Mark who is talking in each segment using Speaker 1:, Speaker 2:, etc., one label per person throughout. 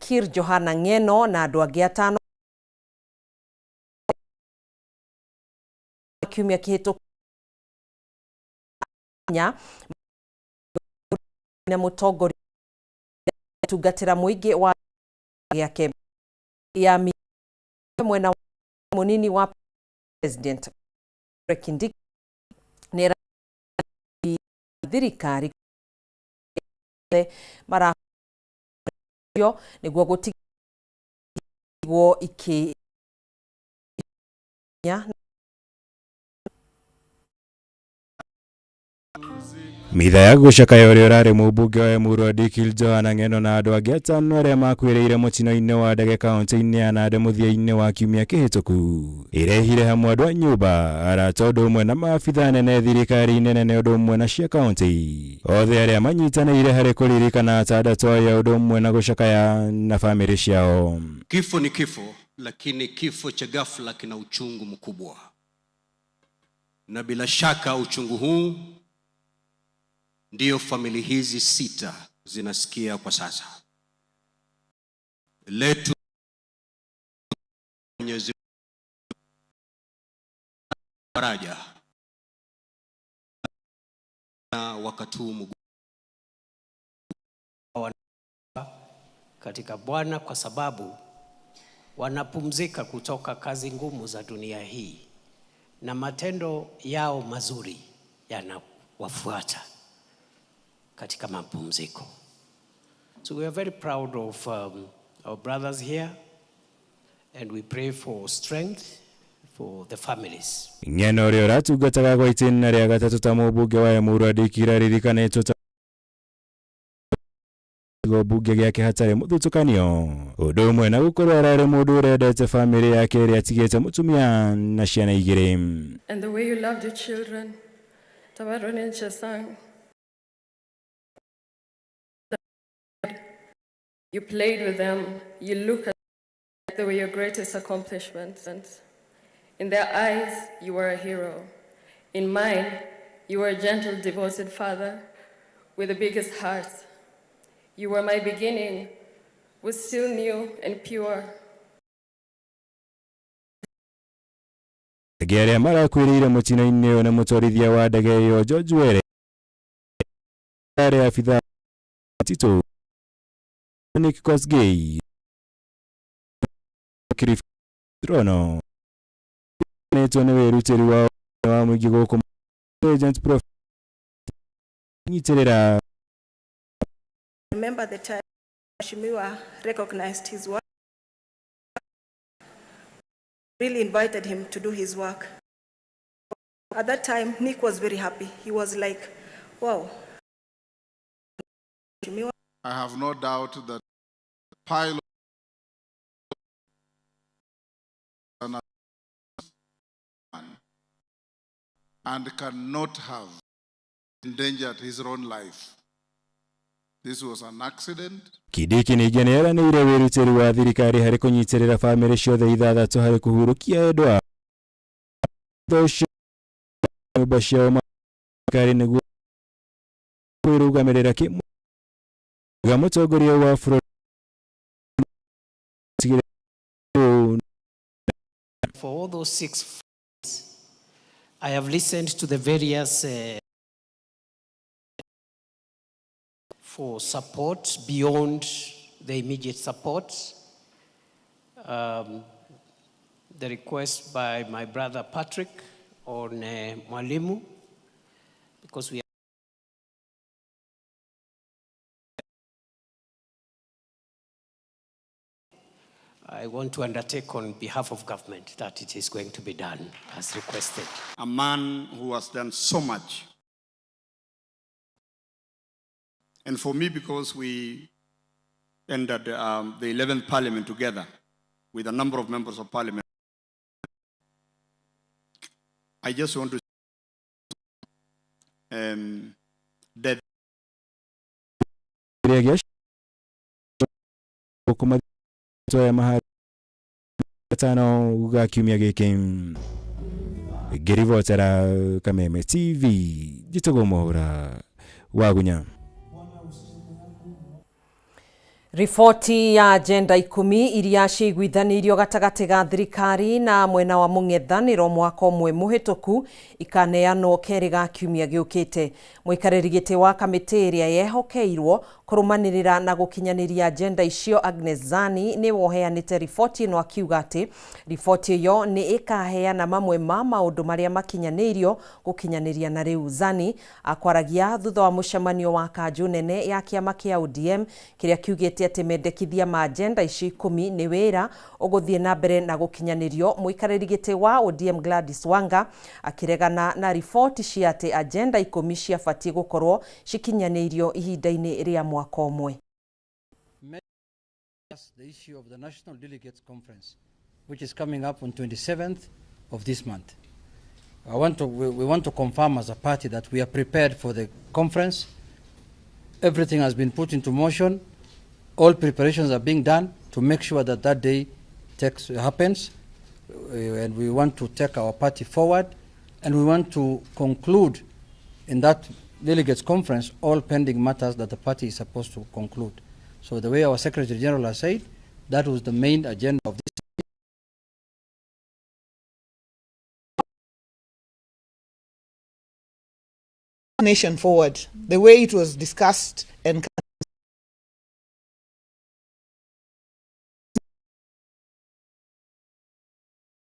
Speaker 1: Dikir Johana Ng'eno na andũ angĩ atano kiumia kĩhĩtũku na mũtongoria tungatĩra mũingĩ wa gĩake ya mwena mũnini wa President Kindiki nĩ thirikari mara nĩguo gũtigwo iki
Speaker 2: Mitha ya gũcakaya ũrĩa ũrarĩ mũmbunge wa Emurua Dikil Johana Ng'eno na andũ angĩ atano arĩa makuĩrĩire mũtino-inĩ wa ndege kaunti-inĩ ya Nandi mũthia-inĩ wa kiumia kĩhĩtũku ĩrehire hamwe andũ a nyũmba, arata ũndũ ũmwe na maabitha anene thirikari-inĩ nene ũndũ ũmwe na cia kaunti othe arĩa manyitanĩire harĩ kũririkana atandatũ aya ũndũ ũmwe na gũcakaya na famĩlĩ ciao.
Speaker 3: Kifo ni kifo, lakini kifo cha ghafla kina uchungu mkubwa, na bila shaka uchungu huu ndiyo familia hizi sita zinasikia kwa sasa. Letu Mwenyezi faraja na wakati huu mgumu
Speaker 4: katika Bwana kwa sababu wanapumzika kutoka kazi ngumu za dunia hii na matendo yao mazuri yanawafuata katika mapumziko. So we are very proud of our brothers here and we pray for strength for the families.
Speaker 2: Ng'eno ũrĩa ũratungataga gwa itĩna rĩa gatatũ ta mũmbunge wa Emurua Dikirr aririkanĩtwo ta gĩcigo mbunge gĩake hatarĩ mũthutũkanio ũndũ ũmwe na gũkorwo ararĩ mũndũ ũrendete famĩlĩ yake ĩrĩa atigĩte mũtumia na ciana igĩrĩ.
Speaker 5: And the way you loved your children, Tabaroni and Chesang. You played with them, you look at they were your greatest accomplishments. And in their eyes, you were a hero. In mine, you were a gentle, devoted father with the biggest heart. You were my beginning, was still new and pure.
Speaker 2: Angĩ arĩa marakuĩrĩire mũtino-inĩ ũyũ nĩ mũtwarithia wa ndege ĩyo George Were, arĩ abithaa Tito Nick Kosgei, Cliff Rono nĩtwo nĩ wĩrutĩri wao wa mũingĩ gũkũ Agent Prof nyitĩrĩra.
Speaker 6: Remember the time Mheshimiwa recognized his work, really invited him to do his work. At that time, Nick was very happy. He was like, wow. Mheshimiwa
Speaker 7: I have no doubt that pilot and cannot have endangered his own life. This was an accident.
Speaker 2: Kindiki ningĩ nĩ eranĩire wĩrutĩri wa thirikari harĩ kũnyitĩrĩra famĩlĩ ciothe ithathatũ harĩ kũhurũkia endwa ũcio nyũmba ciao thirikari nĩguo kwĩrũgamĩrĩra kĩ mũtongoria wa bũrũri.
Speaker 4: For all those six, I have listened to the various for support beyond the immediate support. The request by my brother Patrick on Mwalimu, because we I want to undertake on behalf of government that it is going to be done as requested.
Speaker 8: A man who has done so much. And for me, because we entered the 11th Parliament together with a number of members of Parliament, I just want to death.
Speaker 2: Gatano ga kiumia gĩkĩ ngĩribotera Kameme TV njĩtagwo Mwaũra Wagunya.
Speaker 1: Riboti ya agenda 10 iria ciiguithanĩirio gatagatĩ ga thirikari na mwena wa mũng'ethanĩro mwaka ũmwe mũhĩtũku ikaneanwo kerĩ ga kiumia gĩũkĩte. Mũikarĩri gĩtĩ wa kamĩtĩ ĩrĩa yehokeirwo kũrũmanĩrĩra na gũkinyanĩria agenda icio Agnes Zani nĩwe ũheanĩte riboti ĩno akiuga atĩ riboti ĩyo nĩ ĩkaheana mamwe ma maũndũ marĩa makinyanĩirio gũkinyanĩria na rĩu. Zani akwaragia thutha wa mũcemanio wa kanjũ nene ya kĩama kĩa ODM kĩrĩa kiugĩte atĩ mendekithia ma agenda icio 10 nĩ wĩra ũgũthiĩ na mbere na gũkinyanĩrio. Mũikarĩri gĩtĩ wa ODM Gladys Wanga akĩregana na riboti cia atĩ agenda 10 ciabatiĩ gũkorwo cikinyanĩirio ihinda-inĩ rĩa mwaka ũmwe.
Speaker 9: The issue of the National Delegates Conference, which is coming up on 27th of this month. We want to confirm as a party that we are prepared for the conference. Everything has been put into motion. All preparations are being done to make sure that that day happens. And we want to take our party forward, and we want to conclude in that delegates conference all pending matters that the party is supposed to conclude. So the way our Secretary General has said, that was the main agenda of this.
Speaker 10: Nation forward, the way it was discussed and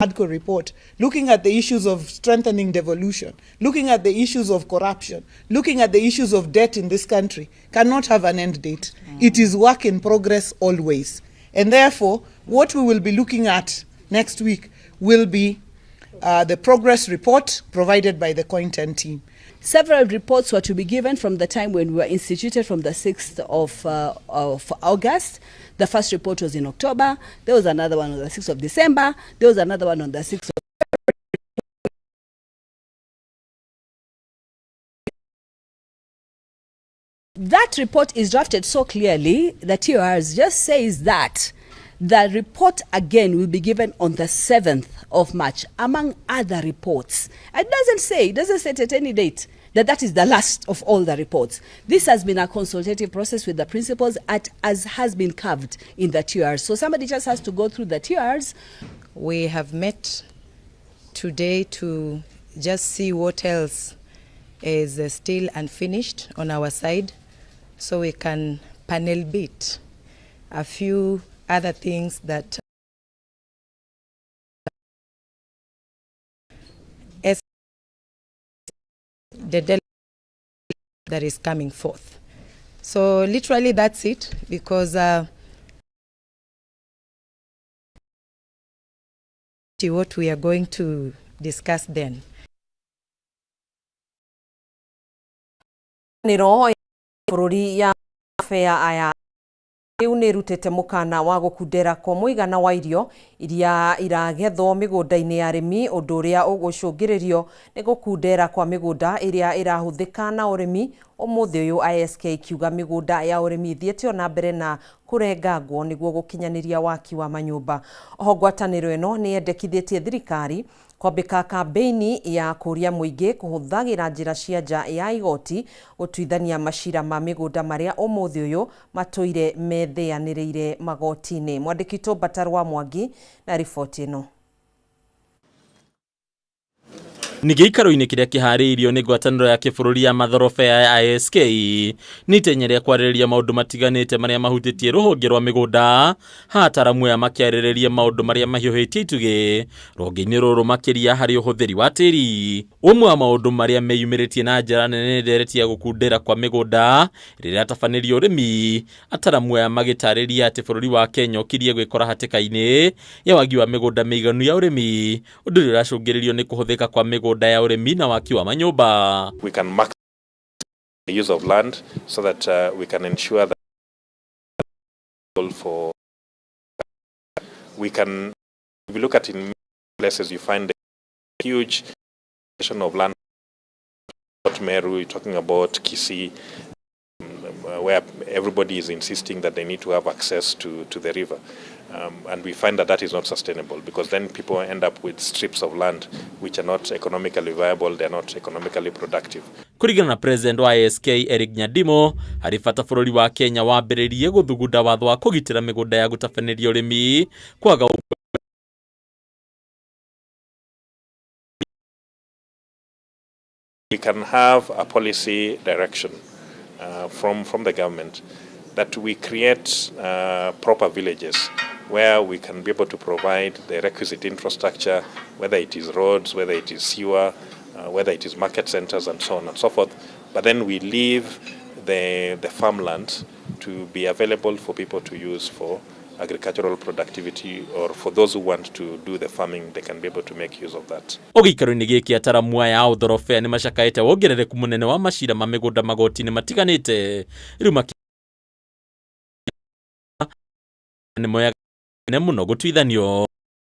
Speaker 10: ADCO report, looking at the issues of strengthening devolution, looking at the issues of corruption, looking at the issues of debt in this country, cannot have an end date. It is work in progress always. And therefore, what we will be looking at next week will be the progress report provided by the COIN 10 team.
Speaker 11: Several reports were to be given from the time when we were instituted from the 6th of August. The first report was in October. There was another one on the 6th of December. There was another one on the 6th of That report is drafted so clearly, the TORs just says that the report again will be given on the 7th of March, among other reports. It doesn't say, it doesn't state at any date that that is the last of all the reports. This has been a consultative process with the principals as has been carved in the TRs. So somebody just has to go through the TRs.
Speaker 12: We have met today to just see what else is still unfinished on our side, so we can panel beat a few other things that as the delegate that is coming forth. So literally that's it, because what we are going to discuss then.
Speaker 1: Nĩro bũrũri ya bea aya rĩu nĩrutĩte mũkana wa gũkundera kwa mũigana wa irio iria iragethwo mĩgũnda-inĩ ya arĩmi, ũndũ ũrĩa ũgũcũngĩrĩrio nĩ gũkundera kwa mĩgũnda ĩrĩa ĩrahũthĩka na ũrĩmi. Ũmũthĩ ũyũ ISK ikiuga mĩgũnda ya ũrĩmi ĩthiĩte na mbere na kũrengangwo nĩguo gũkinyanĩria waki wa manyũmba. Oho ngwatanĩro ĩno nĩ yendekithĩtie thirikari kwambĩka kambĩini ya kũria mũingĩ kũhũthagĩra njĩra cia nja ya igoti gũtuithania macira ma mĩgũnda marĩa ũmũthĩ ũyũ matũire metheanĩrĩire magoti-inĩ. Mwandĩki witũ Mbatarwa Mwangi na riboti ĩno.
Speaker 13: Nĩ gĩikaro-inĩ kĩrĩa kĩharĩirio nĩ ngwatanĩro ya kĩbũrũri ya mathorobea ya ISK nĩ itenya rĩa kwarĩrĩria maũndũ matiganĩte marĩa mahutĩtie rũhonge rwa mĩgũnda. Ataramu aya makĩarĩrĩria maũndũ marĩa mahiũhĩtie itugĩ rũhonge-inĩ rũrũ makĩria harĩ ũhũthĩri wa tĩri. Ũmwe wa maũndũ marĩa meyumĩrĩtie na njĩra nene nĩ ndereti ya gũkundera kwa mĩgũnda rĩrĩa ĩratabanĩrio ũrĩmi. Ataramu aya magĩtarĩria atĩ bũrũri wa Kenya ũkirie gwĩkora hatĩka-inĩ ya wagi wa mĩgũnda mĩiganu ya ũrĩmi, ũndũ ũrĩa ũracũngĩrĩrio nĩ kũhũthĩka kwa mĩgũnda ya ũrĩmi na waki wa manyũmba.
Speaker 14: We can maximize the use of land so that we can ensure that for we can, if you look at in places, you find a huge of land. Meru, you're talking about Kisii, where everybody is insisting that they need to have access to the river. And we find that that is not sustainable, because then people end up with strips of land which are not economically viable, they're not economically productive.
Speaker 13: Kũringana na president wa ASK Eric Nyadimo, harĩ bata bũrũri wa Kenya wambĩrĩrie gũthugunda watho wa kũgitĩra mĩgũnda ya gũtabanĩria ũrĩmi kwaga.
Speaker 14: We can have a policy direction from the government that we create proper villages where we can be able to provide the requisite infrastructure, whether it is roads, whether it is sewer, whether it is market centers, and so on and so forth. But then we leave the farmland to be available for people to use for agricultural productivity, or for those who want to do the farming, they can be able to make use of that.
Speaker 13: O gĩikaro-inĩ gĩkĩ ataramu aya a ũthorobea nĩ macakaĩte wongerereku mũnene wa macira ma mĩgũnda magoti-inĩ matiganĩte rĩu nĩ moyaga mũno gũtuithanio.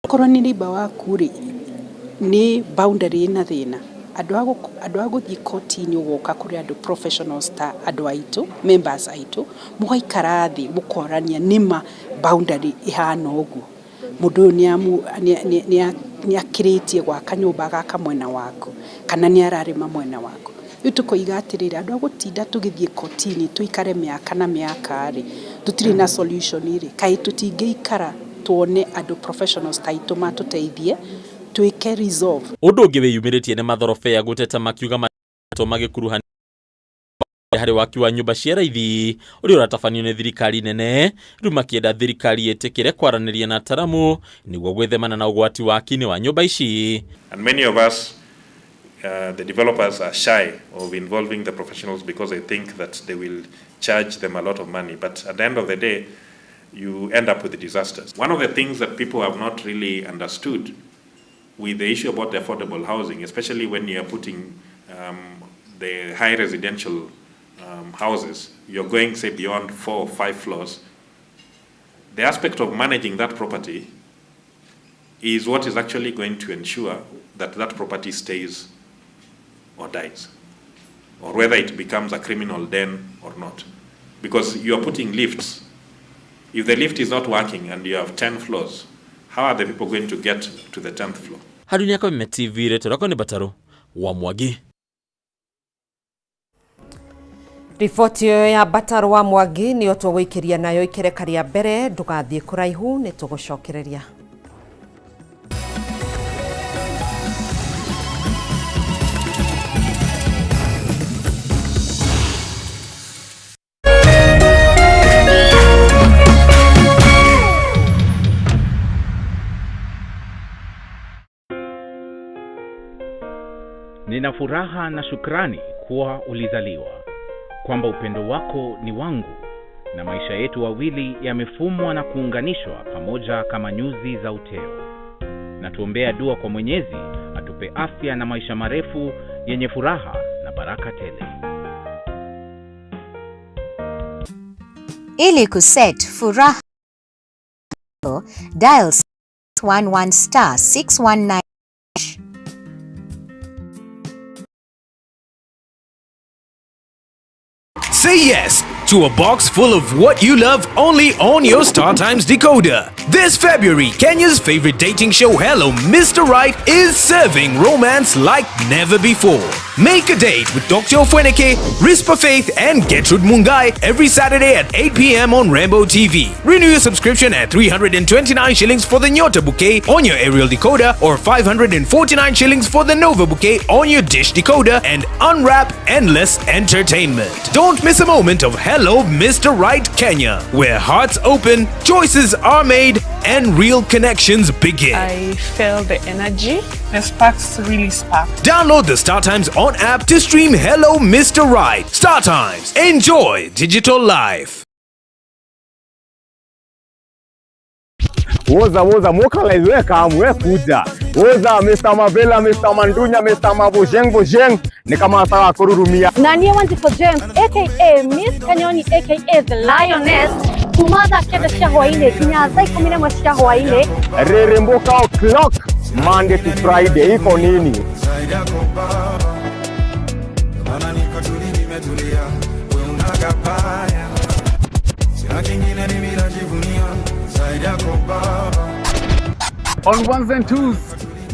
Speaker 15: Korwo nĩ neighbor waku rĩ, nĩ boundary ĩna thĩna, andũ a gũthiĩ koti-inĩ, ũgoka kũrĩ andũ professionals ta andũ aitũ, members aitũ, mũgaikara thĩ mũkorania nĩma boundary ĩhana ũguo, mũndũ ũyũ nĩ akĩrĩtie gwaka nyũmba agaka mwena waku kana nĩ ararĩma mwena waku. Rĩu tũkoiga atĩrĩrĩ, andũ a gũtinda tũgĩthiĩ koti-inĩ tũikare mĩaka na mĩaka rĩ, tũtirĩ na solution rĩ, kaĩ tũtingĩikara tuone andũ professionals ta aitũ matũteithie twĩke resolve.
Speaker 13: Ũndũ ũngĩ wĩyumĩrĩtie nĩ mathorobea gũteta makiuga matũ magĩkuruhania harĩ waki wa nyũmba cia raithi ũrĩa ũratabanio nĩ thirikari nene, rĩu makĩenda thirikari ĩtĩkĩre kwaranĩria na ataramu nĩguo gwĩthemana na ũgwati waki-inĩ wa nyũmba ici.
Speaker 14: And many of us, the developers, are shy of involving the professionals because they think that they will charge them a lot of money. But at the end of the day, you end up with disasters. One of the things that people have not really understood with the issue about the affordable housing, especially when you are putting the high residential houses, you're going, say, beyond 4 or 5 floors, the aspect of managing that property is what is actually going to ensure that that property stays or dies, or whether it becomes a criminal den or not. Because you are putting lifts. If the lift is not working and you have 10 floors, how are the people going to get to the 10th floor?
Speaker 13: Haruni Kameme TV, rĩtwa rĩakwa nĩ Batarũ wa Mwangi.
Speaker 1: Riboti ĩyo ya Batarũ wa Mwangi nĩyo tũgũikĩria nayo ikereka rĩa mbere. Ndũgathiĩ kũraihu, nĩ tũgũcokereria.
Speaker 16: Nina furaha na shukrani kuwa ulizaliwa, kwamba upendo wako ni wangu na maisha yetu wawili yamefumwa na kuunganishwa pamoja kama nyuzi za uteo. Na tuombea dua kwa Mwenyezi atupe afya na maisha marefu yenye furaha na baraka tele.
Speaker 17: Ili kuset furaha, dial 11 star 619.
Speaker 18: Say yes to a box full of what you love only on your StarTimes decoder. This February, Kenya's favorite dating show Hello Mr. Right is serving romance like never before. Make a date with Dr. Ofweneke, Rispa Faith and Gertrude Mungai every Saturday at 8 p.m. on Rainbow TV. Renew your subscription at 329 shillings for the Nyota bouquet on your aerial decoder or 549 shillings for the Nova bouquet on your dish decoder and unwrap endless entertainment. Don't miss a moment of Hello Mr. Right Kenya, where hearts open, choices are made, and real connections begin.
Speaker 19: I felt the energy. The sparks really sparked.
Speaker 18: Download the StarTimes On app to stream Hello Mr. Right. StarTimes. Enjoy digital life.
Speaker 20: Woza woza mokalize we kam we kuja. Woza Mr. Mavela, Mr. Mandunya, Mr. Mabojeng Bojeng ni kama sawa kururumia.
Speaker 21: Na niĩ Wanjikũ James aka Miss Kanyoni aka The Lioness kuma thaa 9 cia hwaĩ-inĩ nginya thaa 11 cia hwaĩ-inĩ.
Speaker 20: Rĩrĩmbũka o'clock Monday to Friday iko nini?
Speaker 22: On ones and twos,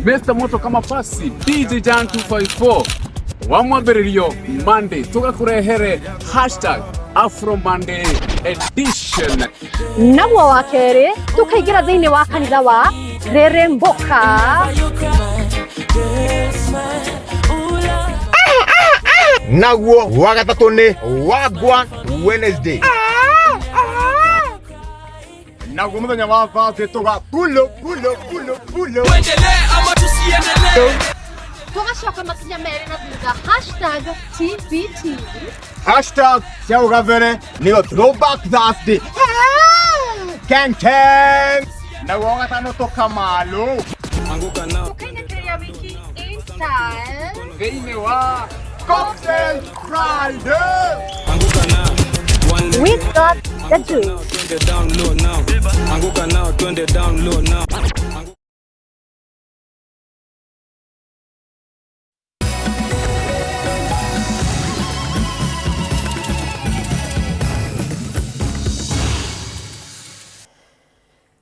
Speaker 22: Mr. Moto kama pasi, DJ Jan 254.
Speaker 3: Wa mwambĩrĩrio Monday tũgakũrehere hashtag Afro Monday edition.
Speaker 21: Naguo wa kerĩ tũkaingĩra thĩinĩ wa kanitha wa Reremboka.
Speaker 20: Naguo wa gatatũ nĩ Wagwan Wednesday. Naguo mũthenya wa Thursday tũga pulo pulo pulo pulo.
Speaker 21: Tũgacoka makinya merĩ na thutha hashtag TBT.
Speaker 20: Hashtag cia ũgabere nĩyo Throwback Thursday. Keng keng. Naguo wa gatano tũkamalo.
Speaker 21: Tũkainĩkĩrĩria wiki in style.
Speaker 3: Thĩinĩ wa
Speaker 20: Cocktail Friday.
Speaker 21: We got the juice.
Speaker 22: Anguka nao twende down low now.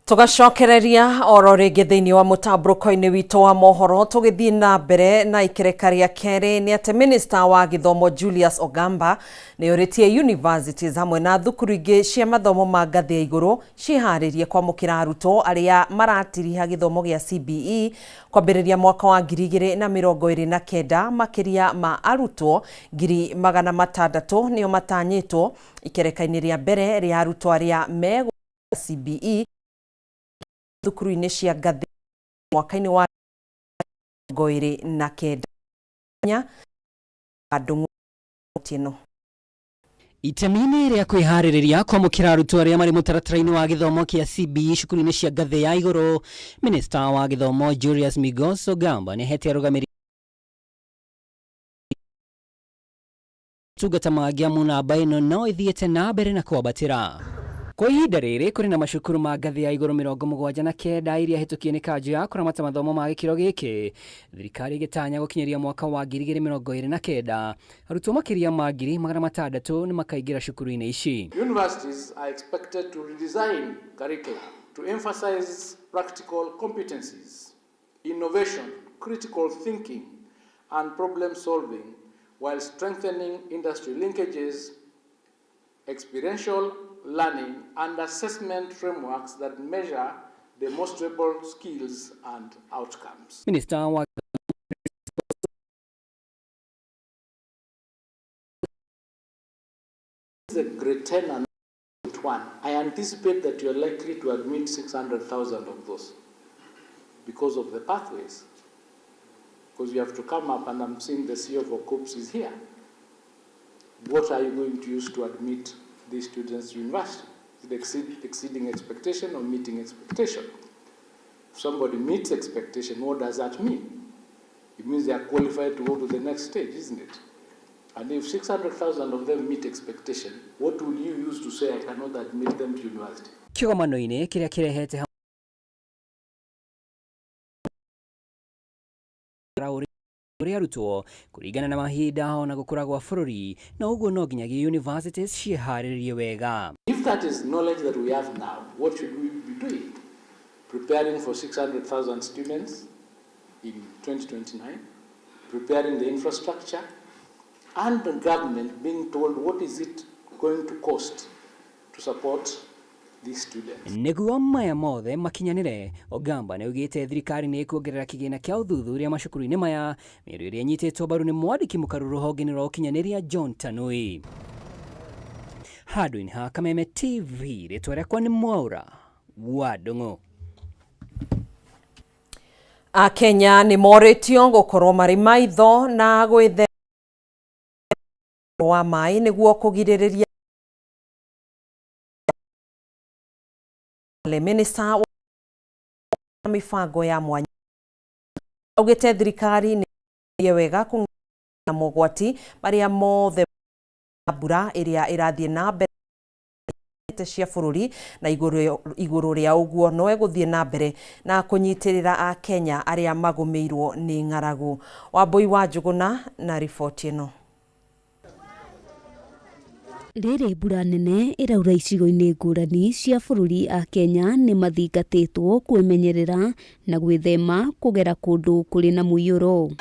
Speaker 1: Tũgacokereria oro rĩngĩ thĩinĩ wa mũtambũrũko-inĩ witũ wa mohoro tũgĩthiĩ na mbere na ikereka rĩa kerĩ nĩ atĩ minista wa gĩthomo Julius Ogamba nĩ ũrĩtie universities hamwe na thukuru ingĩ cia mathomo ma ngathĩ ya igũrũ ciĩharĩrie kwamũkĩra arutwo arĩa maratiriha gĩthomo gĩa CBE kwambĩrĩria mwaka wa 2029. Makĩria ma arutwo 600,000 nĩo matanyĩtwo ikereka-inĩ rĩa mbere rĩa arutwo arĩa me CBE thukuru-inĩ cia ngathĩ mwaka-inĩ wa 2029. Ndung'u Otieno.
Speaker 23: Itemi-inĩ rĩa kwĩharĩrĩria kwamũkĩra arutwo arĩa marĩ mũtaratara-inĩ wa gĩthomo kĩa CBE cukuru-inĩ cia ngathĩ ya igũrũ, minista wa gĩthomo Julius Migos Ogamba nĩ ahete arũgamĩrĩri tungata mangĩ amu namba ĩno no ĩthiĩte na mbere na kwambatĩra. Kwa ihinda rĩrĩ kũrĩ na macukuru ma ngathĩ ya igũrũ 79 iria hĩtũkie nĩ kanjũ ya kũramata mathomo ma gĩkĩro gĩkĩ, thirikari ĩgĩtanya gũkinyĩria mwaka wa 2029 arutwo makĩria ma 600,000 nĩ makaingĩra cukuru-inĩ ici.
Speaker 24: Universities are expected to redesign curricula to emphasize practical competencies, innovation, critical thinking, and problem solving while strengthening industry linkages, experiential learning, and assessment frameworks that measure demonstrable skills and outcomes.
Speaker 23: Minista wa
Speaker 24: The grade 10 and 1, I anticipate that you are likely to admit 600,000 of those because of the pathways. Because you have to come up, and I'm seeing the CEO for KUCCPS is here. What are you going to use to admit these students to university? Is it exceeding expectation or meeting expectation? If somebody meets expectation, what does that mean? It means they are qualified to go to the next stage, isn't it? And if 600,000 of them meet expectation, what will you use to say I cannot admit them to university?
Speaker 23: Kĩgomano-inĩ kĩrĩa kĩrehete kũrĩ arutwo kũringana na mahinda ona gũkũra gwa bũrũri na ũguo no nginyagia universities ciĩharĩrĩrie wega.
Speaker 24: If that is knowledge that we have now, what should we be doing? Preparing for 600,000 students in 2029, preparing the infrastructure, and the government being told what is it going to cost to support these students.
Speaker 23: Nĩguo maya mothe makinyanĩre, Ogamba nĩ augĩte thirikari nĩ ĩkuongerera kĩgĩna kĩa ũthuthuria macukuru-inĩ maya, mĩario ĩrĩa ĩnyitĩtwo mbaru nĩ mwandĩki mũkaru rũhonge-inĩ rwa ũkinyanĩria John Tanui. Handũ-inĩ ha Kameme TV, rĩtwa rĩakwa nĩ Mwaũra wa Ndung'u.
Speaker 1: Akenya nĩ morĩtio gũkorwo marĩ maitho na gwĩthema wa maĩ nĩguo kũgirĩrĩria. Minista wa mĩbango ya mwanya augĩte thirikari nĩ wega kũng'ethana na mogwati marĩa mothe mbura ĩrĩa ĩrathiĩ na mbere cia bũrũri na igũrũ rĩa ũguo no ĩgũthiĩ na mbere na kũnyitĩrĩra Akenya arĩa magũmĩirwo nĩ ng'aragu. Wambui wa Njũgũna na riboti ĩno.
Speaker 25: Rĩrĩ mbura nene ĩraura icigo-inĩ ngũrani cia bũrũri, Akenya nĩ mathingatĩtwo kwĩmenyerera na gwĩthema kũgera kũndũ kũrĩ na mũiyũro.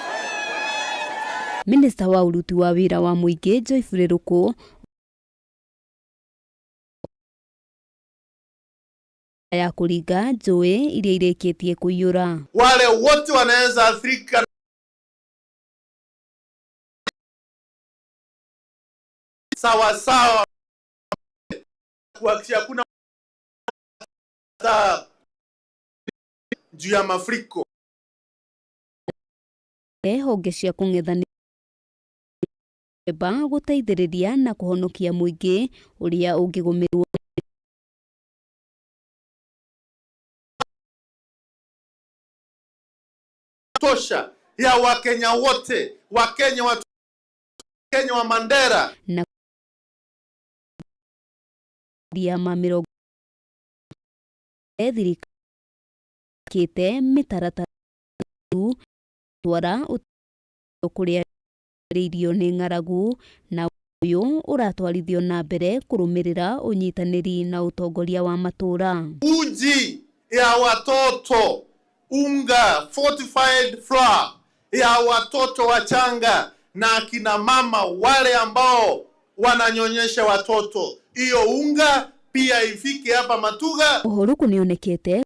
Speaker 25: Minista wa ũruti wa wĩra wa mũingĩ Joyfrey Ruku ya kũringa njũĩ iria irĩkĩtie kũiyũra.
Speaker 4: Wale wote wanaweza athirika sawa sawa kuhakikisha hakuna juu ya mafuriko.
Speaker 25: Honge cia kũng'ethanĩra gũteithĩrĩria na kũhonokia mũingĩ ũrĩa ũngĩgũmĩrwo.
Speaker 4: Tosha ya Wakenya wote, Wakenya wa Kenya wa Mandera
Speaker 25: na ma mĩrongo thirikari kĩte mĩtaratara twara kũrĩa irio nĩ ng'aragu na ũyũ ũratwarithio na mbere kũrũmĩrĩra ũnyitanĩri na ũtongoria wa matũũra.
Speaker 4: Uji ya watoto, unga fortified flour ya watoto wachanga na akina mama wale ambao wananyonyesha watoto, hiyo unga pia ifike hapa Matuga.
Speaker 25: Ũhoro nĩonekete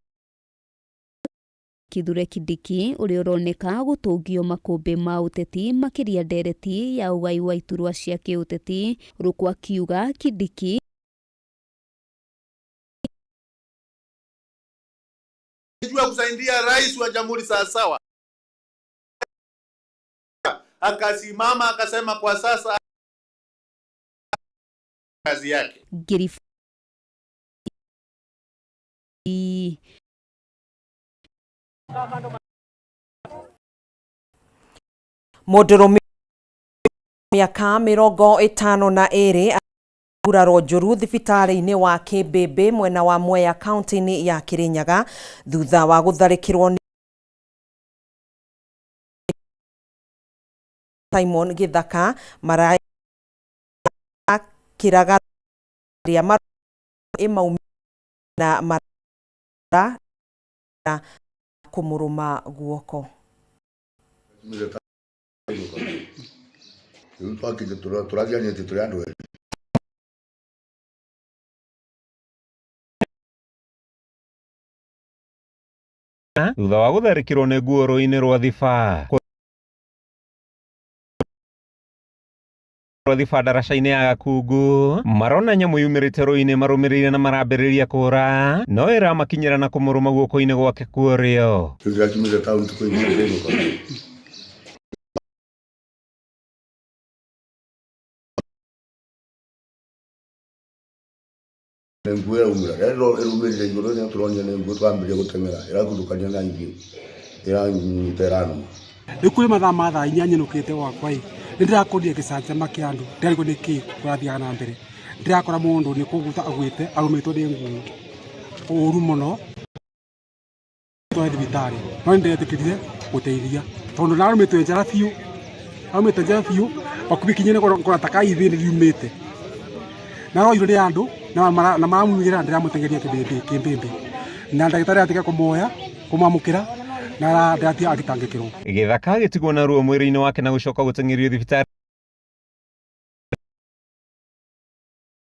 Speaker 25: Kithure Kindiki ũrĩa ũroneka gũtũngio makũmbĩ ma ũteti makĩria ndereti ya ũgai wa iturwa cia kĩũteti. Ruku akiuga Kindiki
Speaker 4: jua kusaidia rais wa jamhuri sawasawa, akasimama akasema kwa sasa kazi yake.
Speaker 25: Ngiri
Speaker 1: Mũndũrũme mĩaka 52 nguraro njũru thibitarĩ-inĩ wa Kĩmbĩmbĩ mwena wa Mwea kaunti-inĩ ya Kirinyaga thutha wa gũtharĩkĩrwo nĩ Simon Gĩthaka marakĩraga arĩa ĩmaumia na mara kũmũrũma guoko.
Speaker 5: Rĩu twakĩte tũrathianĩte tũrĩ andũ erĩ.
Speaker 6: Thutha wa gũtharĩkĩrwo nĩ nguo rũĩ-inĩ rwa Thiba rwa Thiba ndaraca-inĩ ya Gakungu marona nyamũ yumĩrĩte rũĩ-inĩ marũmĩrĩire na marambĩrĩria kũra no ĩramakinyĩra na kũmũrũma guoko-inĩ gwake kwa ũrĩo.
Speaker 5: Rĩu ndĩrakiumĩte taũni tũkoimĩra kũinũka. Nĩ nguo ĩraumĩra rĩrĩa ĩrumĩrire igũrũ nĩ tũronire nĩ nguo twambĩrĩria gũteng'era ĩraguthũkania na ithuĩ ĩranyita ĩranũma.
Speaker 7: Rĩu kũrĩ mathaa ma thaa inya nyinũkĩte gwakwa ĩ nĩ ndĩrakorire gĩcanjama kĩa andũ ndĩrarigwo nĩ kĩĩ kũrathiaga na mbere ndĩrakora mũndũ nĩ kũguta agwĩte arũmĩtwo nĩ nguo ũru mũno tware thibitarĩ no nĩ ndĩretĩkĩrire gũteithia tondũ narũmĩtwo njara biũ arũmĩte njara biũ bakuhĩ kinya ngora ta kaithĩ nĩ riumĩte naroirwo nĩ andũ na maramumĩrĩra ndĩramũteng'eria kĩmbĩmbĩ na ndagĩtarĩ atiga kũmuoya kũmwamũkĩra na ndĩratiga agĩtangĩkĩrwo.
Speaker 6: Gĩthaka agĩtigwo na ruo mwĩrĩ-inĩ wake na gũcoka gũteng'erio thibitarĩ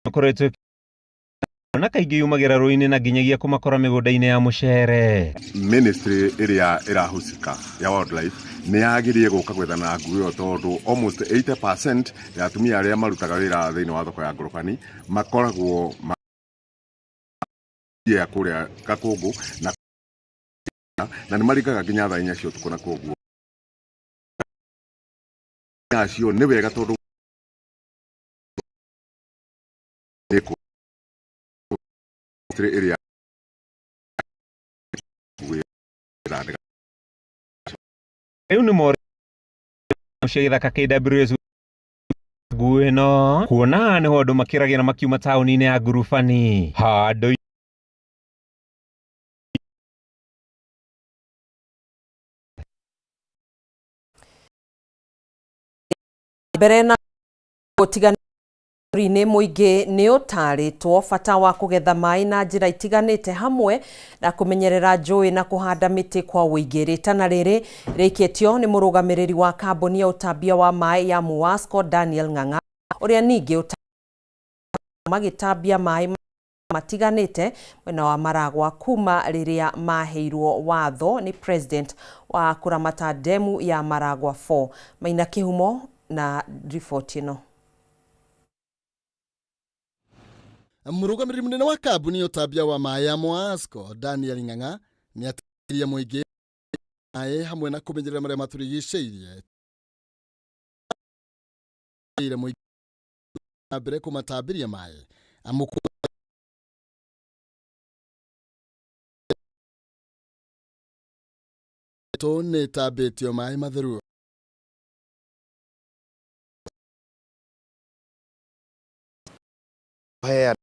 Speaker 6: ĩkoretwo na kaingĩ yumagĩra rũĩ-inĩ na nginyagia kũmakora mĩgũnda-inĩ ya mũcere.
Speaker 8: Ministry ĩrĩa ĩrahusika ya wildlife nĩ yagĩrĩire gũka gwethana na ngui ĩyo tondũ almost 80% ya atumia arĩa marutaga wĩra thĩinĩ wa thoko ya ngorobani makoragwo ya kũrĩa Gakũngũ na nĩ maringaga nginya thaa inya cia ũtukũ na koguo acio nĩ wega tondũ ĩrĩa
Speaker 6: Rĩu nĩ more cia gĩthaka KWS nguo ĩno kuona nĩho andũ makĩragĩra makiuma taũni-inĩ ya Ngurubani handũ
Speaker 1: mbere na gũtiganĩrio. Bũrũri-inĩ mũingĩ nĩ ũtarĩtwo bata wa kũgetha maĩ na njĩra itiganĩte hamwe na kũmenyerera njũĩ na kũhanda mĩtĩ kwa ũingĩ. Rĩtana rĩrĩ rĩikĩtio nĩ mũrũgamĩrĩri wa kambuni ya ũtambia wa maĩ ya Muwasco Daniel Ng'ang'a ũrĩa ningĩ magĩtambia maĩ matiganĩte mwena wa Maragwa kuma rĩrĩa maheirwo watho nĩ president wa kũramata ndemu ya Maragwa 4. Maina Kĩhumo na riboti ĩno.
Speaker 2: Mũrũgamĩrĩri mũnene wa kambuni ya ũtambia wa maĩ ya Moasco Daniel Ng'ang'a nĩ atarĩirie mũingĩ maĩ hamwe na kũmenyerera marĩa matũrigicĩirie mũingĩ na mbere kũmatambĩria maĩ amũkũ nĩ ĩtambĩtio maĩ matheru.
Speaker 9: Kũheana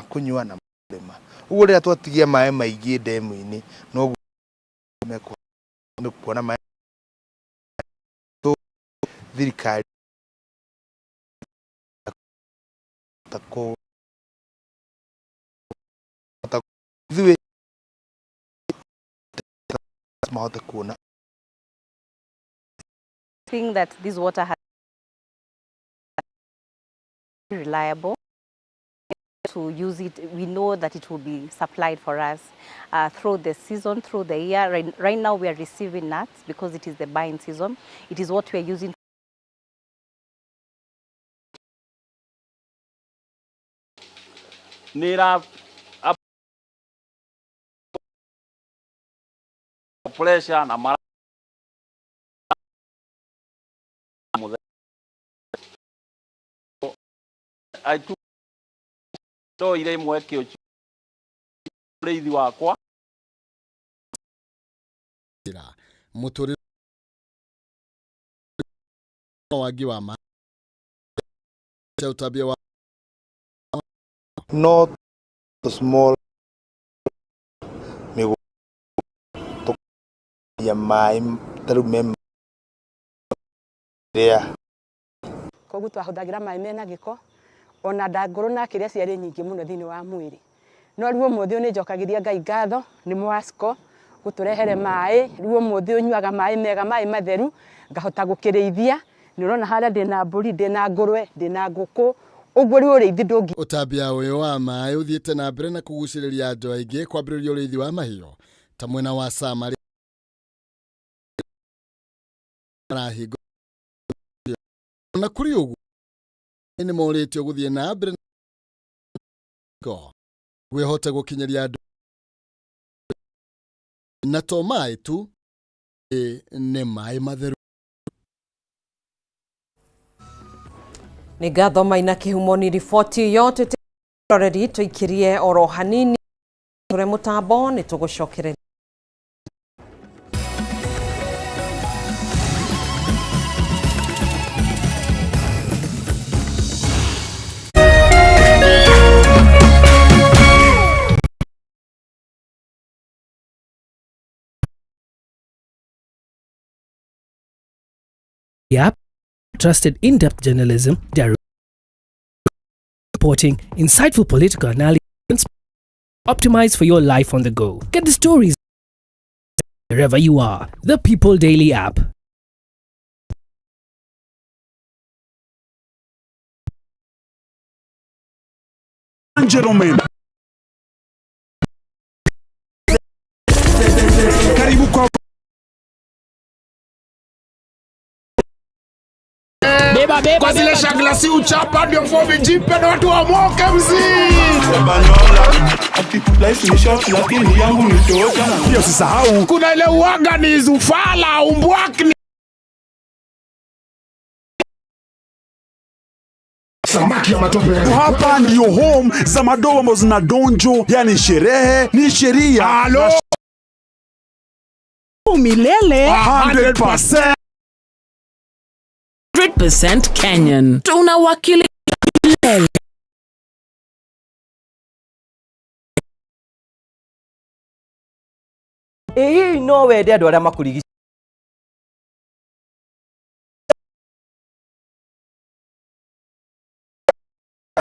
Speaker 9: kunyua na kũrĩma. Ũguo rĩrĩa twatigia maĩ maingĩ ndemu-inĩ noguo mekuona maĩ thirikari ithuĩ mahote kuona.
Speaker 10: Think that this water has reliable to use it. We know that it will be supplied for us through the season, through the year. Right now we are receiving nuts because it is the buying season. It is what we are using.
Speaker 11: Nira pressure na mara ndoire ĩmwe kĩo mũrĩithi wakwa.
Speaker 2: Mũtũrĩre wagi wa maĩ ũtambia wa
Speaker 9: not small mĩgũnda ya maĩ ta rĩu me rĩa.
Speaker 12: Koguo twahũthagĩra maĩ mena gĩko ona ndangũrũ na kĩrĩa ciarĩ nyingĩ mũno thĩinĩ wa mwĩrĩ. No rĩu ũmũthĩ ũyũ nĩ njokagĩria Ngai ngatho nĩ Mwasco gũtũrehere maĩ. Rĩu ũmũthĩ ũnyuaga maĩ mega, maĩ matheru, ngahota gũkĩrĩithia. Nĩ ũrona harĩa ndĩna mbũri, ndĩna ngũrwe, ndĩna ngũkũ. Ũguo rĩu ũrĩithi ndũngĩ.
Speaker 2: Ũtambia ũyũ wa maĩ ũthiĩte na mbere na kũgucĩrĩria andũ aingĩ kwambĩrĩria ũrĩithi wa mahiũ ta mwena wa Sama marahingwo. Ona kũrĩ ũguo nĩ morĩtio gũthiĩ na mbere gwĩhote gũkinyĩria andũ na to maĩ tu nĩ maĩ matheru.
Speaker 1: Nĩ ngatho Maina Kĩhumo nĩ riboti ĩyo twĩroreri tũikirie oro hanini tũre mũtambo nĩ tũgũcokereria.
Speaker 26: The app trusted in-depth journalism, direct reporting, insightful political analysis, optimized for your life on the go. Get the stories wherever you are. The People Daily app.
Speaker 27: Gentlemen, karibu kwa
Speaker 3: Beba, beba, kwa zile shagla si uchapa ndio fomi jipe na watu wa moke mzee. Pia usisahau kuna ile uaga ni zufala umbwakni
Speaker 27: samaki ya matope. Hapa ndio home za madoa ambazo zina donjo, yani sherehe ni sheria.
Speaker 3: Halo
Speaker 28: milele
Speaker 27: 100%.
Speaker 28: 100% Kenyan. Tunawakili milele.
Speaker 29: Ĩ hihi no wende andũ arĩa makũrigicĩirie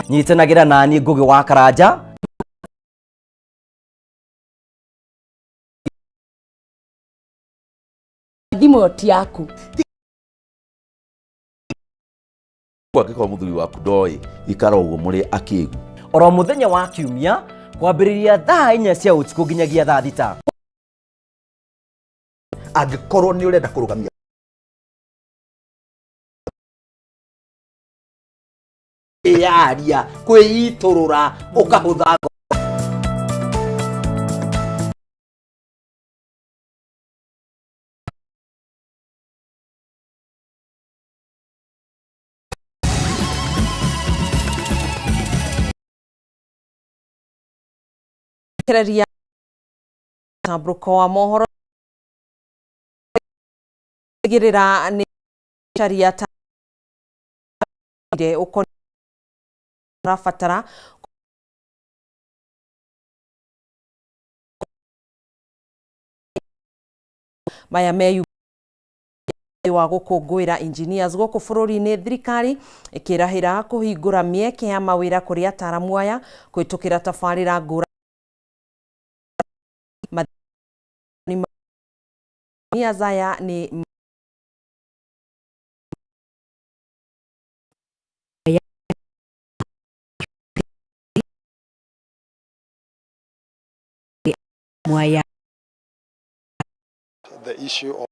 Speaker 29: Nyitanagira nani Ngugi wa Karanja.
Speaker 12: Thimũ ti yaku.
Speaker 13: Angĩkorwo mũthuri waku ndoĩ ikara ũguo mũrĩ akĩgu.
Speaker 29: Oro muthenya wa kiumia kwambĩrĩria thaa 4 cia ũtukũ nginyagia thaa 6.
Speaker 14: Angĩkorwo nĩ ũrenda kũrũgamia kwĩyaria kwĩitũrũra ũkahũtha.
Speaker 1: Kereria tambũrũko wa mohoro tigĩrĩra nĩ caria ta ũkoniĩ ũrabatara maya meyu wa gũkũngũĩra engineers gũkũ bũrũri-inĩ. Thirikari ĩkĩrahĩra kũhingũra mĩeke ya mawĩra kũrĩ ataaramu aya kũhĩtũkĩra tabarĩra ngũrani. Engineers aya nĩ
Speaker 25: mwaya.
Speaker 15: The issue of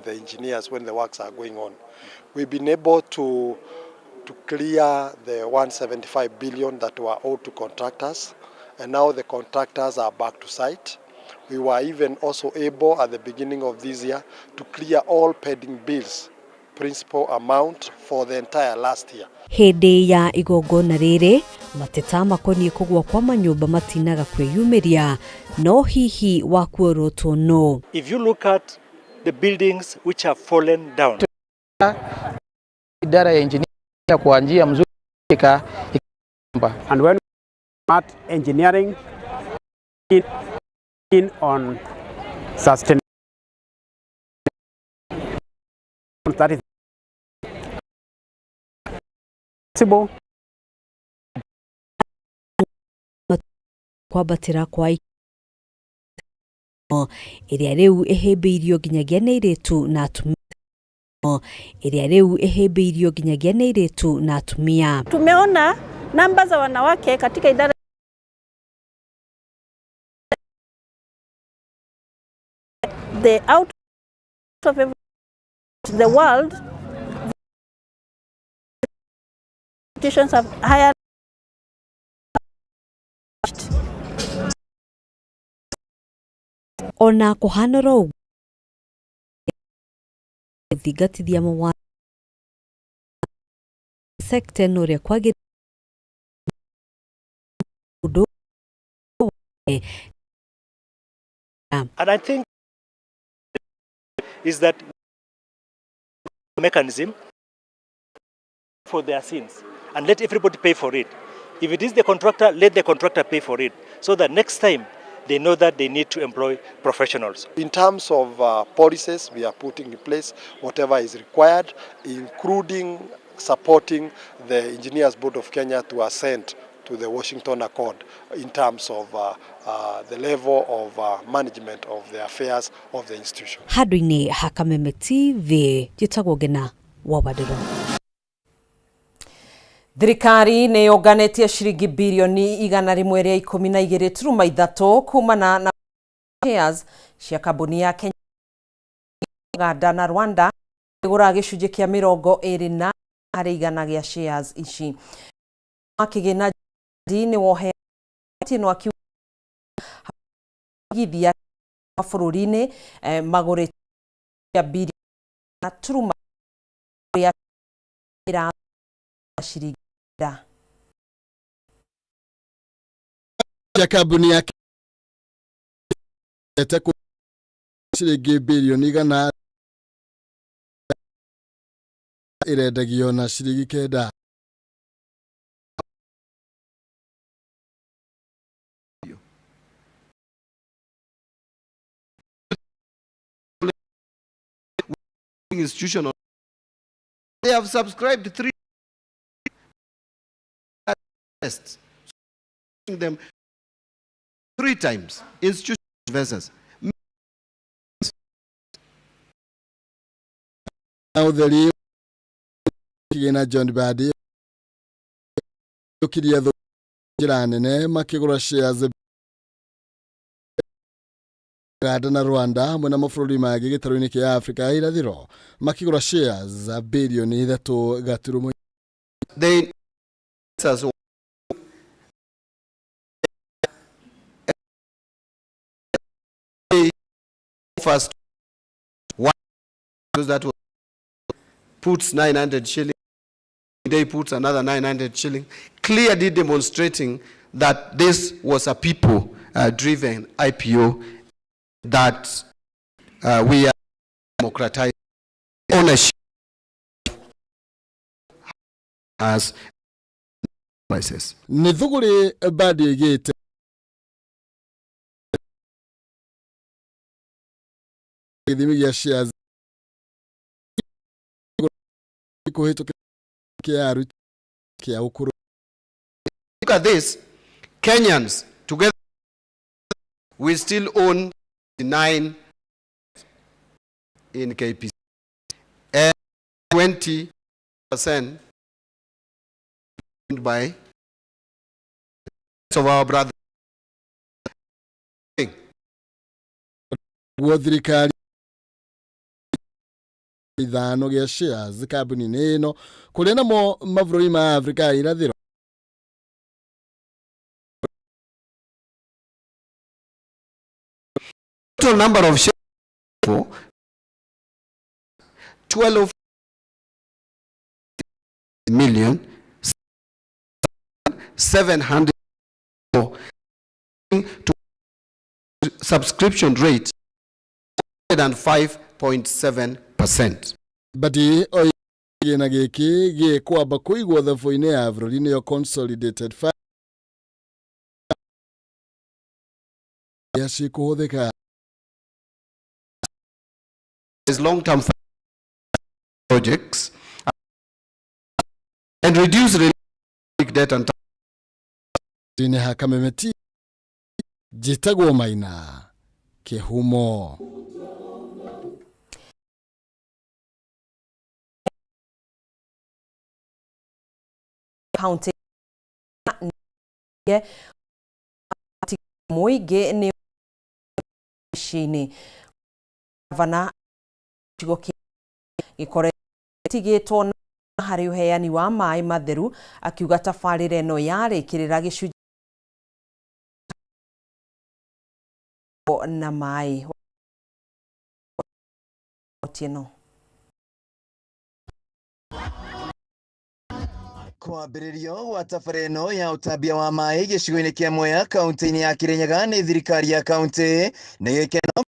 Speaker 15: the engineers when the works are going on. We've been able to clear the 175 billion that were owed to contractors, and now the contractors are back to site. We were even also able at the beginning of this year to clear all pending bills, principal amount for the entire last year.
Speaker 25: Hĩndĩ ya igongona rĩrĩ mateta makoniĩ kũgwa kwa manyũmba matinaga kwĩyumĩria, no hihi wakuorotwo no.
Speaker 16: If you look at the buildings which have fallen down.
Speaker 17: Idara ya engineering kwa njia mzuri.
Speaker 7: And when smart engineering in on sustain that is possible.
Speaker 25: Kwambatĩra kwa ĩrĩa rĩu ĩhĩmbĩirio nginyagia nĩ airĩtu na atumia ĩrĩa rĩu ĩhĩmbĩirio nginyagia nĩ airĩtu na atumia.
Speaker 18: Tumeona namba za wanawake katika idara the out of the world institutions have higher.
Speaker 25: Ona kũhana oro ũguo gũthingatithia mawatho sekta ĩno ũrĩa kwagĩrĩire ũndũ.
Speaker 16: And I think is that mechanism for their sins and let everybody pay for it. If it is the contractor, let the contractor pay for it so that next time they know that they need to employ professionals.
Speaker 15: In terms of policies, we are putting in place whatever is required, including supporting the Engineers Board of Kenya to assent to the Washington Accord in terms of the level of management of the affairs of the institution.
Speaker 25: Handũ-inĩ ha Kameme TV njĩtagwo Ngena wa Wandĩro.
Speaker 1: Thirikari nĩ yũnganĩtie ciringi birioni 112.3 kumana na shares cia kambuni ya Kenya, Uganda na Rwanda ĩgũraga gĩcunjĩ kĩa 20 harĩ igana gĩa shares ici. Kĩgĩna nĩ wohe no akiugithia bũrũri-inĩ magũrĩte birioni turuma ĩra ciringi
Speaker 2: cia kambuni ya ciringi birioni 100 ĩrendagio na ciringi 9.
Speaker 19: Institution.
Speaker 4: They have subscribed three tests, them three times, institutional investors.
Speaker 2: Na ũtheri kĩgĩna John Mbadi ũkirie njĩra nene makĩgũra shares Uganda na Rwanda hamwe na mabũrũri mangĩ gĩtarũ-inĩ kĩa Afrika ya irathĩro makĩgũra shares birioni ithatũ gaturumo
Speaker 4: They us first one because that was puts 900 shilling, they puts another 900 shilling, clearly demonstrating that this was a people driven IPO, that we are democratizing ownership as prices.
Speaker 2: Nĩ thũgũrĩ Mbadi ĩgĩte gĩthimi gĩa shares kũhĩtũkĩra aruti kĩa ũkũrũ.
Speaker 4: Look at this. Kenyans together we still own 9 in KPC and 20% owned by of our brother.
Speaker 2: Guo thirikari ithano gĩa shares kambuni-inĩ ĩno kũrĩa namo mabũrũri ma Afrika ya irathĩro
Speaker 4: Total number of shares for 12 million 700 to subscription rate 105.7%.
Speaker 2: Mbadi kĩgĩna gĩkĩ gĩkwamba kũigwo thabu-inĩ ya bũrũri nĩyo Consolidated Fund cikũhũthĩka
Speaker 4: is long-term projects and reduce debt and
Speaker 2: inĩ ha Kameme TV njĩtagwo Maina Kĩhumo.
Speaker 1: Kaunti mũingĩ nĩ mĩciĩ-inĩ gavana gĩcigo gĩkoretwo na harĩ ũheani wa maĩ matheru akiuga tabarĩra ĩno yarĩkĩrĩra gĩcunjĩ na maĩ. Otieno.
Speaker 5: Kwambĩrĩrio gwa tabarĩra ĩno ya ũtambia wa maĩ gĩcigo-inĩ kĩa Mwea kaunti-inĩ ya Kirinyaga nĩ thirikari ya kaunti nĩ gĩkeno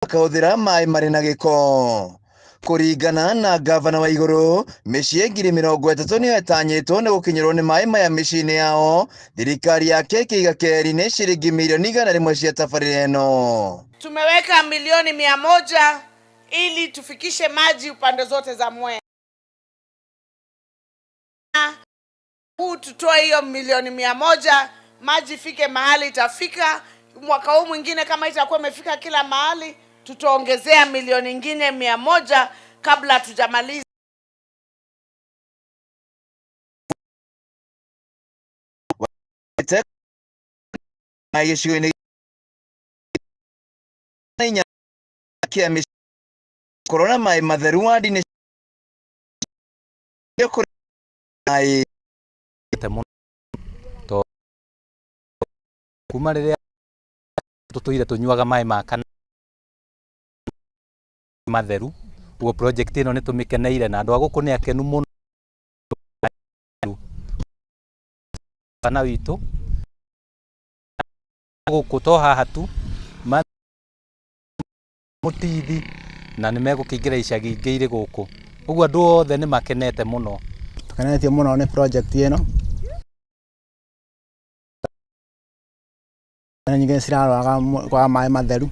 Speaker 5: makahũthĩra maĩ marĩ na gĩko. Kũringana na gavana wa igũrũ mĩciĩ 30,000 nĩyo ĩtanyĩtwo nĩ gũkinyĩrwo nĩ maĩ maya mĩciĩ-inĩ yao, thirikari yake ĩkĩiga keri nĩ ciringi mirioni 100 cia tabarĩra ĩno.
Speaker 8: Tumeweka milioni 100 ili tufikishe maji upande zote za Mwea. Huu tutoe hiyo milioni 100, maji ifike mahali itafika. Mwaka huu mwingine kama itakuwa imefika kila mahali, tutaongezea milioni ingine 100 kabla tujamaliza.
Speaker 5: Gĩcigo-inĩ kĩa gũkorwo na maĩ matheru wadi-inĩ kũrĩ maĩ
Speaker 17: kuma rĩrĩa tũtũire tũnyuaga maĩ ma kana matheru ũguo project ĩno nĩ tũmĩkeneire na andũ a gũkũ nĩ akenu mũno bana witũ gũkũ to haha tu mũtithi na nĩ megũkĩingĩra icagi ingĩ irĩ gũkũ ũguo andũ othe nĩ makenete mũno.
Speaker 19: Tũkenetio mũno nĩ project ĩno nyingĩ nĩ cirarwara kwaga maĩ matheru.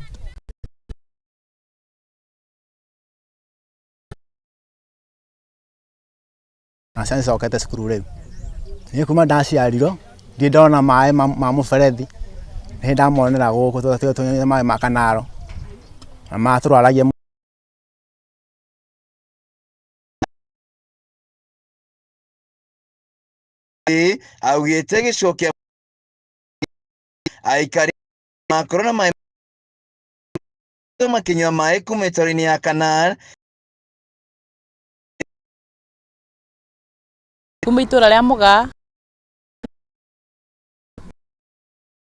Speaker 19: Na ciana icokete cukuru rĩu. Niĩ kuma ndaciarirwo ndirĩ ndona maĩ ma mũberethi, nĩ ndamonera gũkũ tũnyuĩte maĩ ma kanaro na matũrwaragia.
Speaker 5: Augĩte gĩcigo kĩa aikari makorwo na maĩ makĩnyua maĩ kuma mĩtaro-inĩ ya Canal.
Speaker 6: Kuma itũra rĩa Mũgaa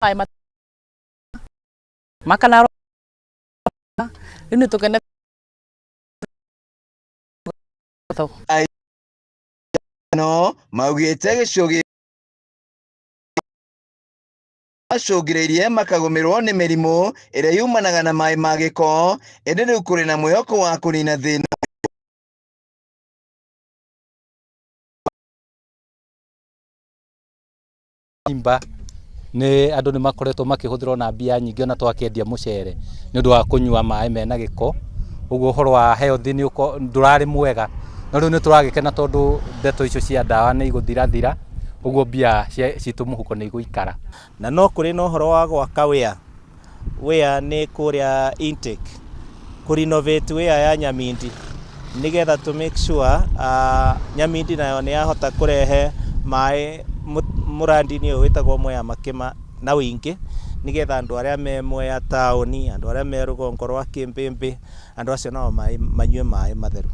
Speaker 6: maĩ makanaro rĩu nĩ tũkenete.
Speaker 5: No maugĩte gĩcigo gĩkĩ macũngĩrĩirie makagũmĩrwo nĩ mĩrimũ ĩrĩa yumanaga na maĩ ma gĩko, ĩndĩ rĩu kũrĩ na mwĩhoko wa kũnina thĩna.
Speaker 17: Imba nĩ andũ nĩ makoretwo makĩhũthĩra ona mbia nyingĩ ona twakĩendia mũcere nĩ ũndũ wa kũnyua maĩ mena gĩko, ũguo ũhoro wa health nĩ ndũrarĩ mwega, no rĩu nĩ tũragĩkena tondũ ndeto icio cia ndawa nĩ igũthirathira, ũguo mbia citũ mũhuko nĩ igũikara.
Speaker 9: Na no kũrĩ na ũhoro wa gwaka wea, wea nĩ kũrĩa intake, kũ renovate wea ya Nyamindi nĩgetha tũ make sure Nyamindi nayo nĩ yahota kũrehe maĩ mũrandi-inĩ ũyũ wĩtagwo Mwea Makĩma na ũingĩ, nĩgetha andũ arĩa me Mwea taũni, andũ arĩa me rũgongo rwa Kĩmbĩmbĩ, andũ acio nao manyue maĩ matheru.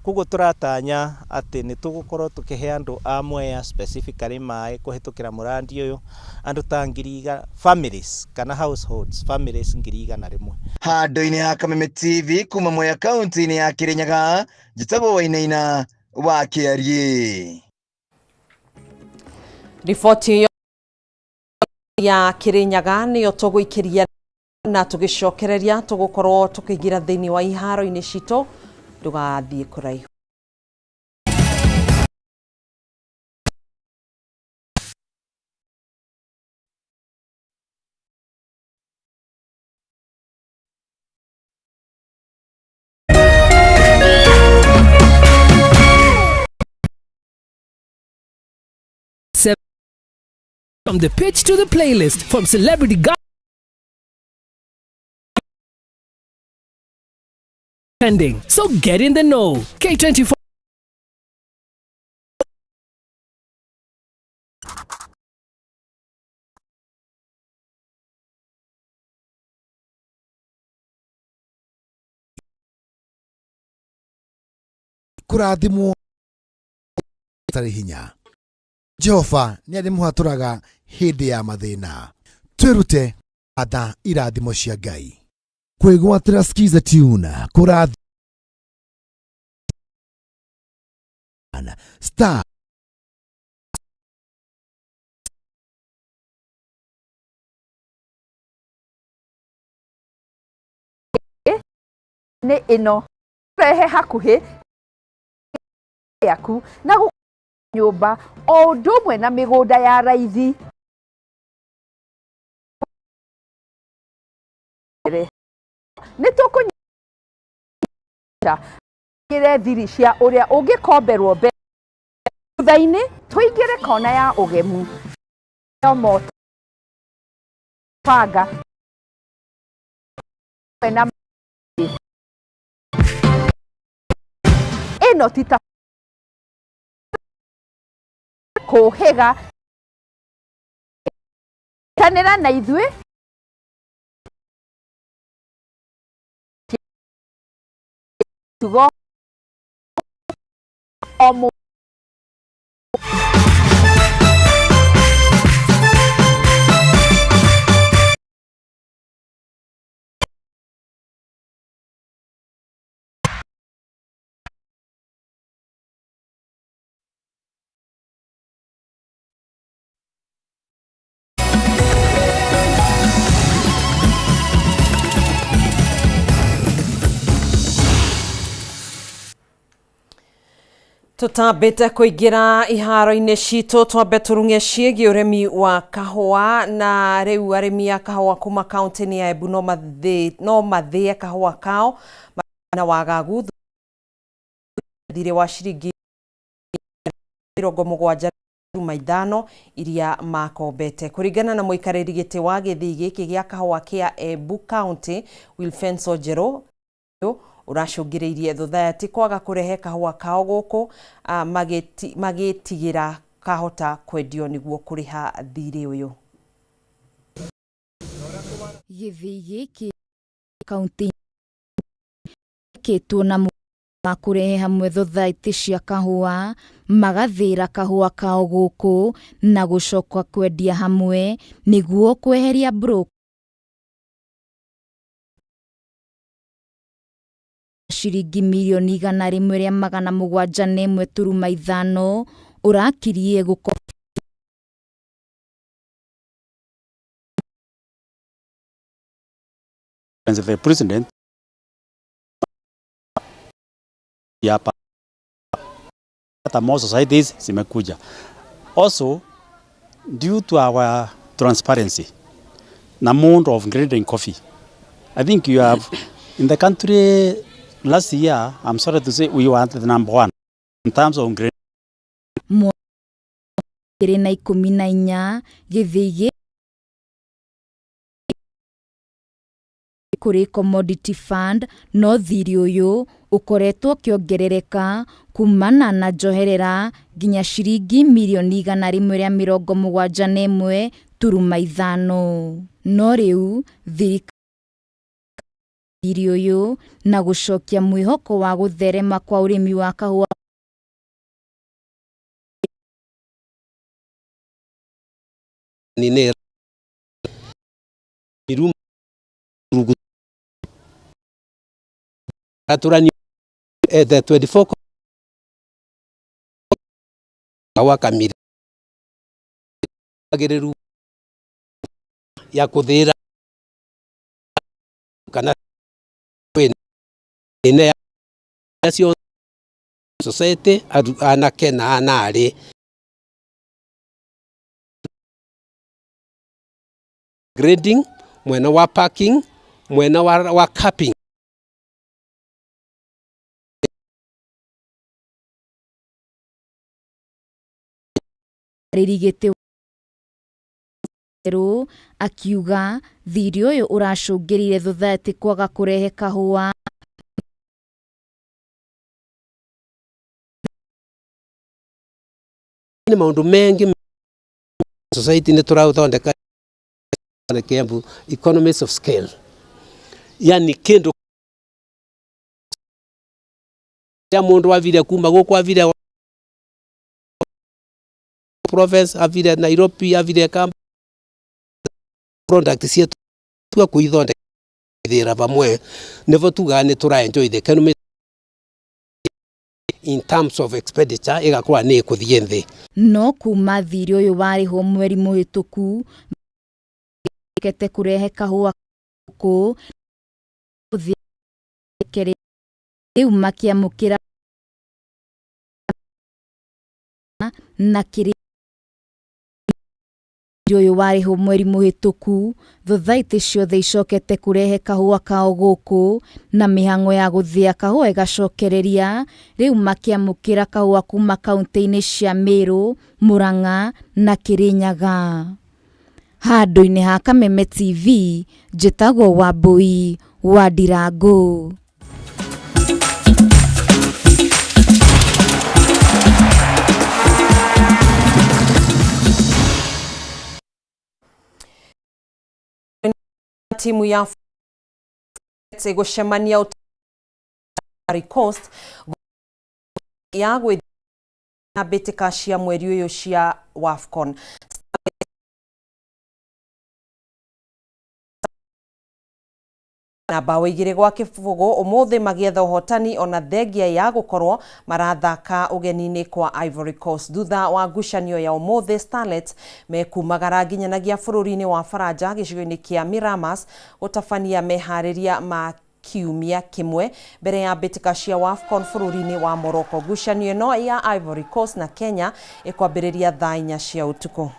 Speaker 9: Koguo tũratanya atĩ nĩ tũgũkorwo tũkĩhe andũ a Mwea specifically maĩ kũhĩtũkĩra mũrandi ũyũ, andũ ta families kana households, families 100,000.
Speaker 5: Handũ-inĩ ha Kameme TV kuma Mwea kaunti-inĩ ya Kirinyaga, njĩtagwo Wainaina wa Kĩariĩ.
Speaker 1: Riboti ĩyo ya Kirinyaga nĩyo tũgũikĩria na tũgĩcokereria tũgũkorwo tũkĩingĩra thĩinĩ wa iharo-inĩ citũ, ndũgathiĩ kũraihu.
Speaker 26: From the pitch to the playlist, from celebrity trending. So get in the know. K24.
Speaker 10: Kũrathimwo tarĩ hinya Jehova nĩ arĩmũhatũraga hĩndĩ ya mathĩna. Twĩrute atha irathimo cia Ngai. Kwĩgwatĩra Skiza Tune kũrath star
Speaker 11: Nĩ ĩno rehe hakuhĩ yaku na nyũmba o ũndũ ũmwe na mĩgũnda ya raithi. Nĩ tũkũnyita thiri cia ũrĩa ũngĩkomberwo mbeca thutha-inĩ tũingĩre kona ya ũgemu banga na ĩno ti ta kũhĩga tanĩra na ithuĩ tugo o
Speaker 1: Tũtambĩte kũingĩra iharo-inĩ citũ twambe tũrung'e ciĩgiĩ ũrĩmi wa kahũa na rĩu arĩmi a kahũa kuma kaunti-inĩ ya Embu no mathĩe kahũa kao na wagagu thirĩ wa ciringi. 70.5 iria makombete. Kũringana na mũikarĩri gĩtĩ wa gĩthĩi gĩkĩ gĩa kahũa kĩa Embu County Wilfenso Njerũ, ũracũngĩrĩirie thothaitĩ kwaga kũrehe kahũa kao gũkũ magĩtigĩra kahota kwendio nĩguo kũrĩha thirĩ ũyũ.
Speaker 3: Gĩthĩi gĩkĩ kaunti gĩakĩtwo na wa kũrehe hamwe thothaitĩ cia kahũa, magathĩĩra kahũa kao gũkũ na gũcoka kwendia hamwe nĩguo kweheria broker. Ciringi mirioni 171.5 ũrakirie gũkoba
Speaker 12: The president hapa hata more societies zimekuja. Also due to our transparency na mode of grading coffee, I think you have in the country last year, I'm sorry to say, we were the number one in terms of grading.
Speaker 3: 2014 gĩthĩi kũrĩ Commodity Fund no thirĩ ũyũ ũkoretwo ũkĩongerereka kumana na njoherera nginya ciringi mirioni 171.5. No rĩu thirikari thirĩ ũyũ na gũcokia mwĩhoko wa gũtherema kwa ũrĩmi wa kahũa.
Speaker 20: Nĩ the 24 wa kamiri agĩrĩru ya kũthĩra kana ine cio society anake na anarĩ grading mwena wa parking mwena wa capping.
Speaker 3: Gĩtĩ akiuga thirĩ ũyũ ũracũngĩrĩirie thothaitĩ kwaga kũrehe kahũa.
Speaker 20: Nĩ maũndũ mengi society nĩ tũrathondeka Kiambu economies of scale, yani kindu ya mundu avire kuma guku avire province avire Nairobi avire Kampala product cietu tua kuithondekithira vamwe nivo tugaga ni tura enjoy the economy in terms of expenditure igakorwa ni ikuthie nthi.
Speaker 3: No kuma thirĩ ũyũ warĩhwo mweri mũhĩtũku kete kũrehe kahũa kũ rĩu makĩamũkĩra na kĩrĩ ũyũ warĩhwo mweri mũhĩtũku thothaitĩ ciothe icokete kũrehe kahũa kao gũkũ na mĩhang'o ya gũthĩa kahũa ĩgacokereria rĩu makĩamũkĩra kahũa kuma kaunti-inĩ cia Meru, Murang'a na Kirinyaga. Handũ-inĩ ha Kameme TV njĩtagwo Wambui wa Ndirangu.
Speaker 1: Timu ya gũcemania Ivory Coast ya gwĩthema mbĩtĩka cia mweri ũyũ cia WAFCON. Na bao 2-0 ũmũthĩ magĩetha ũhotani ona thengia ya gũkorwo marathaka ũgeni-inĩ kwa Ivory Coast. Thutha wa ngucanio ya ũmũthĩ, Starlets mekumagara nginyanagia bũrũri-inĩ wa Faranja gĩcigo-inĩ kĩa Miramas gũtabania meharĩria ma kiumia kĩmwe mbere ya mbĩtĩka cia WAFCON bũrũri-inĩ wa Morocco. Ngucanio ĩno ya Ivory Coast na Kenya ĩkwambĩrĩria thaa 4 cia ũtukũ.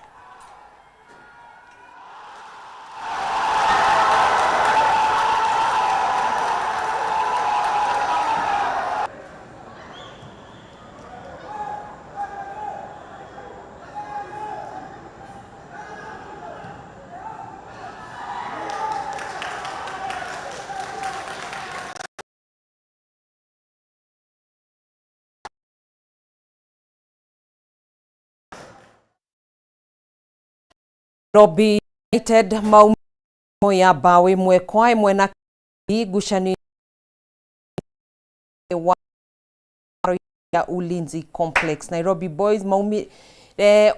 Speaker 1: Nairobi United maumo ya bao ĩmwe kwa ĩmwe na ngucanio wa ya Ulinzi Complex. Nairobi Boys maumire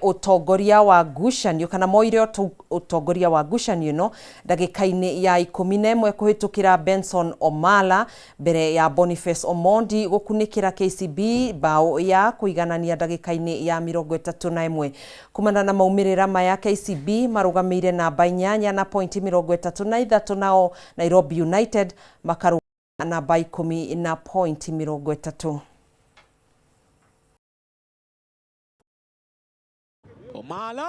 Speaker 1: ũtongoria wa ngucanio kana moire ũtongoria wa ngucanio ĩno ndagĩka-inĩ ya 11 kũhĩtũkĩra Benson Omala mbere ya Boniface Omondi gũkunĩkĩra KCB bao ya kũiganania ndagĩka-inĩ ya 31. Kumana na maumĩrĩra maya, KCB marũgamĩire namba 8 na pointi 33, nao Nairobi United makarũgama namba 10 na pointi 30.
Speaker 13: Omala!